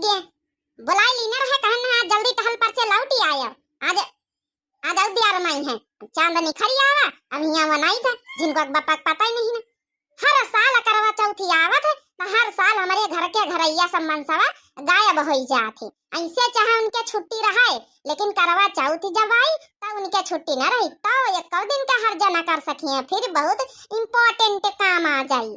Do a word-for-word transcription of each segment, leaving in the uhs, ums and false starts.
के बोलाई लीना रहे, कहन ना आज जल्दी टहल पर से लौटी आयो। आज, आज अउर दियार माई है, चांद निखरी आवा, अब हियाँ वनाई था, झिनको के बप्पा के पता ही नहीं ना। हर साल करवा चौथी आवत है, तो हर साल हमरे घर के घरैया सब मनसवा गायब होई जात है। ऐसे चाहे उनके छुट्टी रहे, लेकिन करवा चौथ जब आई, तो उनके छुट्टी न रही, तो एको दिन का हर्जा न कर सकिए, फिर बहुत important काम आ जाई।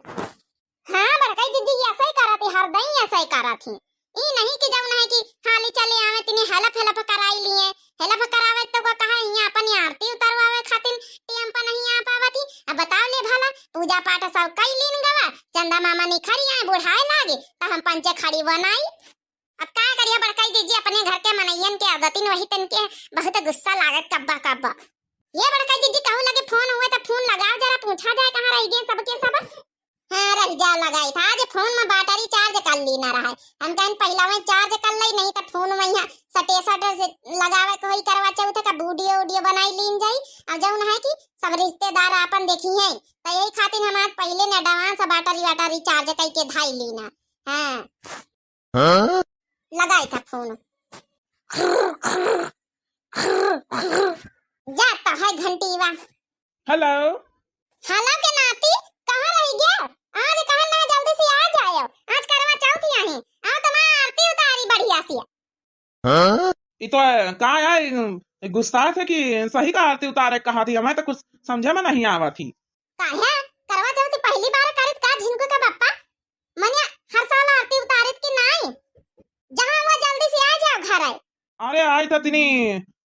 हाँ, बड़काई दीदी, ऐसे ही करत ही, हरदई ऐसे ही करत ही। ई नहीं कि जौन है कि हाली चले आवे, तिनी help, help कराई लिए। Help करावे तो को कहा, यहाँ अपन आरती उतरवावे खातिर time पर नहीं आ पावत ही। अब बताओ ले भला, पूजा पाठ सब कई लीन गवा, चंदा मामा निखरी आए, बुढ़ाए लागे, तो हम पंचे खड़ी बनाई। अब का करिए बड़काई दीदी, अपने घर के मनैयन के आदतिन वही तन के बहुत गुस्सा लागत कब्बा कब्बा। ये बड़काई दीदी, कहू लगे फोन हुए तो फोन लगाओ, जरा पूछा जाए कहाँ रह गए सबके सब। हाँ, रह जाओ, लगाई था। आज फोन में battery charge कर ली ना रहा है। हम कहन पहला में charge कर लई, नहीं तो फोन में यहाँ सटे सटे से लगावे के होई करवा चौथ का, video उडियो बनाई लीन जाई। अब जौन है कि सब रिश्तेदार आपन देखी हैं, तो यही खातिर हम आज पहले ने advance battery वाटरी charge कई के धाई ली ना। हाँ। हाँ? लगाई था फोन। जाता है घंटीवा। Hello। Hello के नाती, कहाँ रह गया? आज कहा ना जल्दी से आ जायो। आज करवा चौथ ही आहे। आओ तुम्हारा आरती उतारी बढ़िया सी। हाँ? ई तो, अ, का है, अ, गुस्सा है कि सही का आरती उतारे कहा थी, हमें तो कुछ समझे में नहीं आवा थी। काहे? करवा चौथ पहली बार करित का झिनको का बप्पा? मने हर साल आरती उतारित कि नाई? जहाँ हुआ जल्दी से आ जाओ घर आए। अरे आई तो तिनी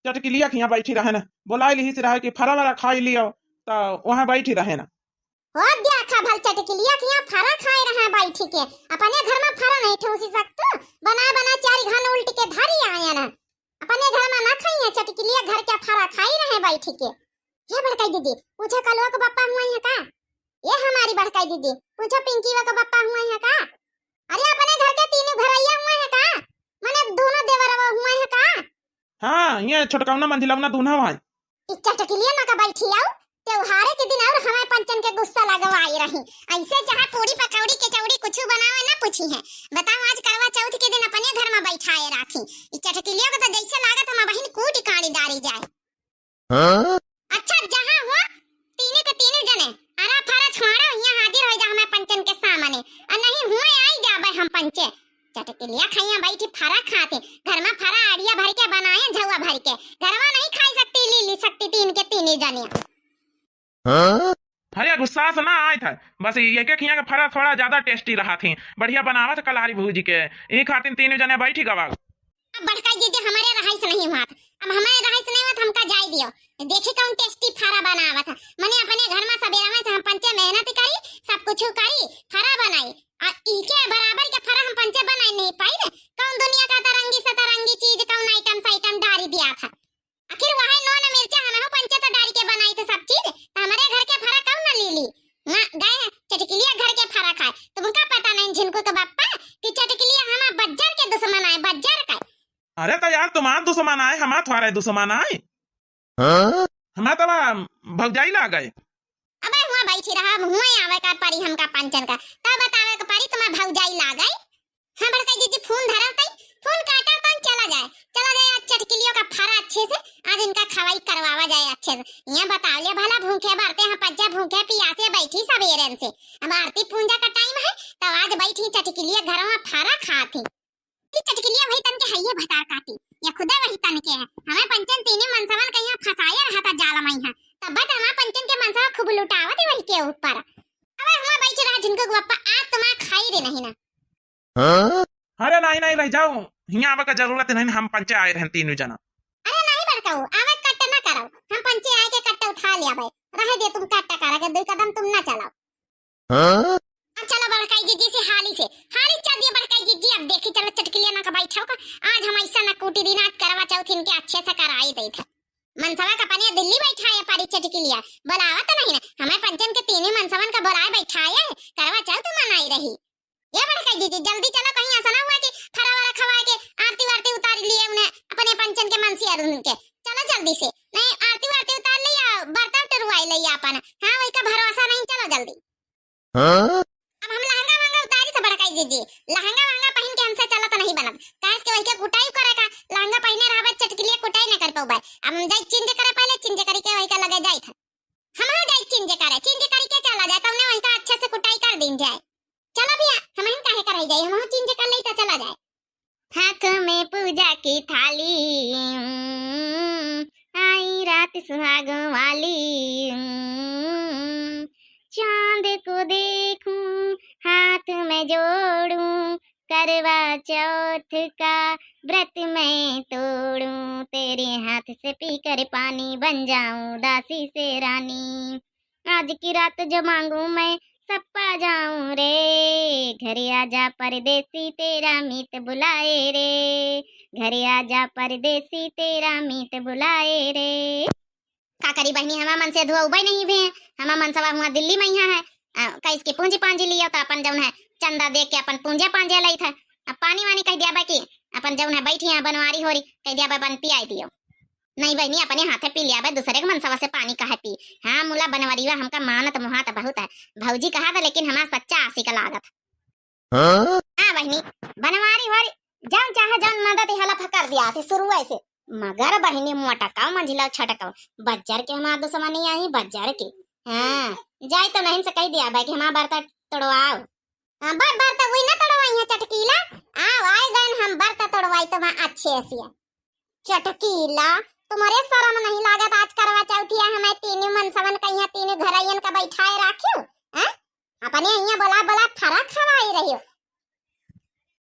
चटकिलिया के यहाँ बैठी रहे ना, बोलाई लिही से रहे कि फरा वरा खाई लियो, तो वहाँ बैठी रहे ना। हो देखा भल चटकिलिया के यहाँ फरा खाए रहे बैठी के, अपने घर में फरा नहीं ठूसी सकतू, बना बना चार घन उल्ट के धरी आए ना। अपने घर में ना खाइए, चटकिलिया घर के फरा खाई रहे बैठी के। हे बड़काई दीदी, पूछो कलुआ के बप्पा हुआ है का? ये हमारी बड़काई दीदी, पूछो पिंकीवा के बप्पा हुआ है का? अरे अपने घर के तीनों घरैया हुआ है का? मने दोनों देवरवा हुआ है का? हाँ, ये छोटकौना मंझिलौना दूनौ है। ई चटकिलिया ना का बैठी आओ, त्योहारे के दिन और हमारे पंचन के गुस्सा लगवाई रही। ऐसे जहाँ पूरी पकौड़ी कचौड़ी कुछ बनावे ना पूछी है। बताओ आज करवा चौथ के दिन अपने घर में बैठाए राखी। ई चटकिलिया को तो जैसे लागत हम बहिन कूटी काड़ी डारी जाए। हाँ? अच्छा, जहाँ हुआ, तीनों के तीनों जने, अरा फरा छोड़ो, यहाँ हाजिर हो जा हमें पंचन के सामने। और नहीं हुए, आई जाबे हम पंचे। चटकिलिया खैया बैठी फरा खाते, घर में फरा आड़िया भर के बनाए, झौआ भर के। घरवा नहीं खाई सकती, ली, ली सकती तीन के तीनों जने। हाँ? अरे गुस्सा से ना आए थे, बस ये के खिया के फरा थोड़ा ज्यादा tasty रहा थी, बढ़िया बनावत कलहरी भूजी के, ई खातिर तीनों जने बैठी गवा। अब बड़काई दीदी हमारे रहाइश नहीं हुआ था, अब हमारे रहाइश नहीं हुआ था, हमका जाए दियो। देखी कौन tasty फरा बनावत है। मने अपने घर में सबेरा में से हम पंचे मेहनत करी, सब कुछ करी, फरा बनाई। आ इके बराबर के फरा हम पंचे बनाई नहीं पाई रे। कौन दुनिया का तरंगी सतरंगी चीज, कौन item साइटम डारी दिया था। आखिर वह नून मिर्चा हमहू पंचे तो डारी के बनाई थे सब चीज, तो हमारे घर के फरा कौन न ली ली? ना गए चटकिलिया घर के फरा खाए। तुमका पता नहीं झिनको के बप्पा कि चटकिलिया हमार बज्जर के दुश्मन आए, बज्जर का। अरे तो यार तुम्हार दुश्मन आए, हमार थोड़े दुश्मन आए। हाँ? हमार तो भौजाई लागे। अबे हुआ बैठी रहा, अब हुआ आवे का परी हमका पंचन का, तब बतावे का परी तुम्हार भौजाई लागे। हाँ बड़काई दीदी फोन धरा तई, फोन काटा तन चला जाए, चला जाए आज चटकिलियों का फरा अच्छे से, आज इनका खवाई करवावा जाए अच्छे से। यहाँ बताओ ले भला भूखे बरते हैं, पज्जा भूखे पियासे बैठी सबेरन से, अब आरती पूजा का time है, तब आज बैठी चटकिलिया घरों में फरा खाती। ई चटकिलिया वही तन के हइये भतार काटी, या खुदा वही तन के है। हमें पंचन तीनी मनसवन के यहाँ फंसाया रहा था जाल में यहाँ, तब बत हमार पंचन के मनसवा खूब लुटावत ही वही के ऊपर। अबे हुआ बैठ रहा झिनको के बप्पा, आज तुम्हार खाई रे नहीं ना। हाँ? अरे नहीं, नहीं, रह जाओ, हियाँ आवे का जरूरत नहीं, हम पंचे आए रहन तीनों जना। अरे नहीं बड़काऊ, आवे कट ना करो, हम पंचे आए के कट उठा ले आवे, रहे दे तुम कट करा के, दो कदम तुम ना चलाओ। हाँ? अब चलो बड़काई जीजी से हाली से, हाली चल दिए बड़काई जीजी। अब देखी चलो चटकिलिया ना का बैठाओ का, आज हम ऐसा ना कूटी दिन, आज करवा चौथ इनके अच्छे से कराई देत है। मनसवा का पनिया दिल्ली बैठाए पारी चटकिलिया, बोलावा तो नहीं ना, हमें पंचन के तीनों मनसवन का बोलाए बैठाए, करवा चौथ मनाई रही। ये बड़काई जीजी जल्दी चलो, कहीं ऐसा ना हुआ कि फरा वरा खवाए के आरती वारती उतार लिए उन्हें अपने पंचन के मनसी अरुण के। चलो जल्दी से, नहीं आरती वारती उतार ले या बर्तन टुरवाई ले अपन। हाँ वही का भरोसा नहीं, चलो जल्दी। हाँ? अब हम लहंगा वहंगा उतारी तो बड़काई जीजी, लहंगा वहंगा पहन के हमसे चलत नहीं बनत, चिंज कर ले तो चला जाए। हाथ में पूजा की थाली, हम्म, आई रात सुहागों वाली, हम्म, चांद को देखूं, हाथ में जोड़ूं, करवा चौथ का व्रत मैं तोड़ूं, तेरे हाथ से पीकर पानी बन जाऊं दासी से रानी। आज की रात जो मांगू मैं सब पा जाऊं रे, घरे आजा परदेसी तेरा मीत बुलाए रे, घरे आजा परदेसी तेरा मीत बुलाए रे। का करी बहिनी, हमा मनसेधुआ उबइ नहीं भे, हमा मनसवा हुआ दिल्ली मइहाँ है। आ, कइस के पूंजी पांजी लियो तो अपन जउन है चंदा दे के अपन पूंजे पांजे लइत है। अब पानी वानी कहि दिया बा कि अपन जउन है बैठी है बनवारी होरी, कहि दिया बा बन पियाई दियो। नहीं बहिनी, अपने हाथे पी लिया बा, दूसरे के मनसवा से पानी काहे पी। हाँ, मुला बनवरिया हमका मानत मुहात बहुत है। भौजी कहा था, लेकिन हमार सच्चा आशिक लागत। हाँ? हाँ बहिनी, बनवारी होरी जउन चाहे जउन मदद हलफ कर दिया थे शुरुए से। मगर बहिनी मोटका मंझिला छटका बज्जर के हमार दुश्मनी आई, बज्जर के। हाँ, जाई तो नहीं से कहि दिया बा कि हमार बर्ता तोड़वाओ। हाँ, बर, बर्ता वही ना तोड़वाई है चटकीला। आओ, आए गए हम बर्ता तोड़वाई तो वहाँ अच्छे से। चटकीला, तुम्हरे सरम नहीं लागत? आज करवा चौथिया हमें तीनों मनसवन कहिया तीनों घरइयन का बैठाए राखियो, हैं? अपने इहाँ बोला बोला फरा खवाई रहियो।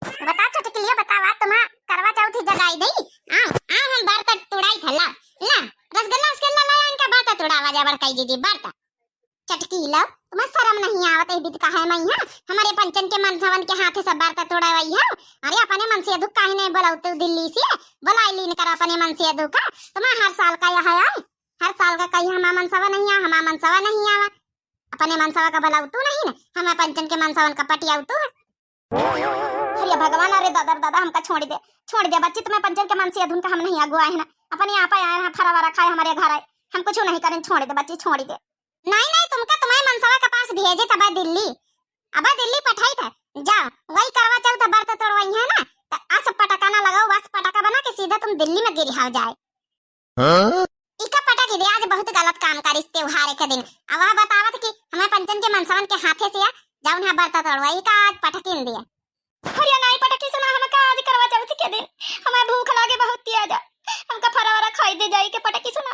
बता चटकीलिया, बतावा, तुम्हा करवा चौथी जगाई दई? आओ, आओ, हम बर्ता तुड़ाई था, ला, ला, रसगुल्ला, रसगुल्ला लाया इनका, बर्ता तुड़ावा जा बड़काई दीदी, बर्ता। चटकीला, तुम्हें शर्म नहीं आवत है? बित कहे मइहाँ हमारे पंचन के मनसवन के हाथे सब बर्ता तोड़ावइ है। अरे अपने मनसेधु काहे नहीं बोलाउतू दिल्ली से? बोलाइ लीन कर अपने मनसेधु का। तुम्हें हर साल का यह है, हर साल का कही हमार मनसवा नहीं आवा, हमार मनसवा नहीं आवा। अपने मनसवा का बोलाउतू नहीं ना, हमार पंचन के मनसवन का पटियाउतू है। अरे भगवान, अरे दादा रे दादा, हमका छोड़ दे, छोड़ दे बच्ची, तुम्हें पंचन के मनसेधुन का हम नहीं अगुआ है ना, अपने आप आए हैं, फरा वरा खाए हमारे घर आए, हम कुछ नहीं करें, छोड़ दे बच्ची, छोड़ दे। नहीं नहीं, तुमका तुम्हें मनसवा के पास भेजे तबे दिल्ली, अबे दिल्ली पठाई था, जाओ वही करवा चौथ बर्त तोड़वाई है ना, तो अस पटाखा ना लगाओ, बस पटाखा बना के सीधा तुम दिल्ली में गिरिहाव जाए। हाँ? इका पटक दे, आज बहुत गलत काम करिस त्योहार के दिन। अब वह बतावत कि हमें पंचन के मनसवन के हाथे से जउन है बर्त तोड़वा, इका आज पटकिन दिया। अरे नहीं पटकी सुना, हमका आज करवा चौथ के दिन हमें भूख लागे बहुत तेज, हमका फरा वरा खाई दे जाई के पटकी सुना,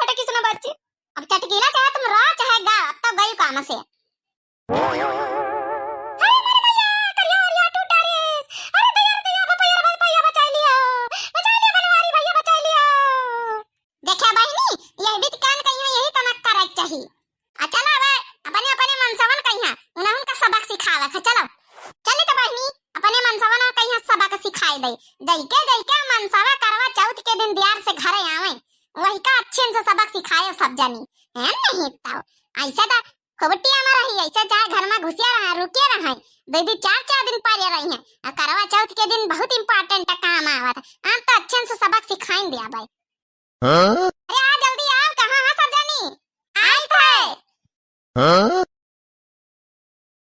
पटकी सुना बच्ची। अब चटकीला चाहे तुम रो चाहे गा, अब तो गई काम से। अरे मोरे भैया, करिया ओरिया टूटा रे। अरे दैया रे दैया, भैया रे भैया, बचाई लिया। बचाई लिया बनवारी भैया, बचाई लिया। देखा बहिनी, यह बीत कान कहिया यही तनक करे के चाही। आ चला बे, अपने अपने मनसवन कहिया, उन्हें उनका सबक सिखावे के, चलो। चली तो बहिनी, अपने मनसवन कहिया सबक सिखाई दे। जइके जइके मनसवा करवा चौथ के दिन दियार से घरे आवे, वही का अच्छे से सबक सिखाए सब जनी। है नहीं तो ऐसा तो खोबटिया में रही, ऐसे चाहे घर में घुसिया रहा, रुकिया रहा, दो दिन चार चार दिन पड़े रही हैं। आ करवा चौथ के दिन बहुत important काम आवत है। हम तो अच्छे से सबक सिखाइन दिया भाई। हाँ? अरे आ जल्दी आओ, कहाँ है सब जनी? आई थे। हाँ?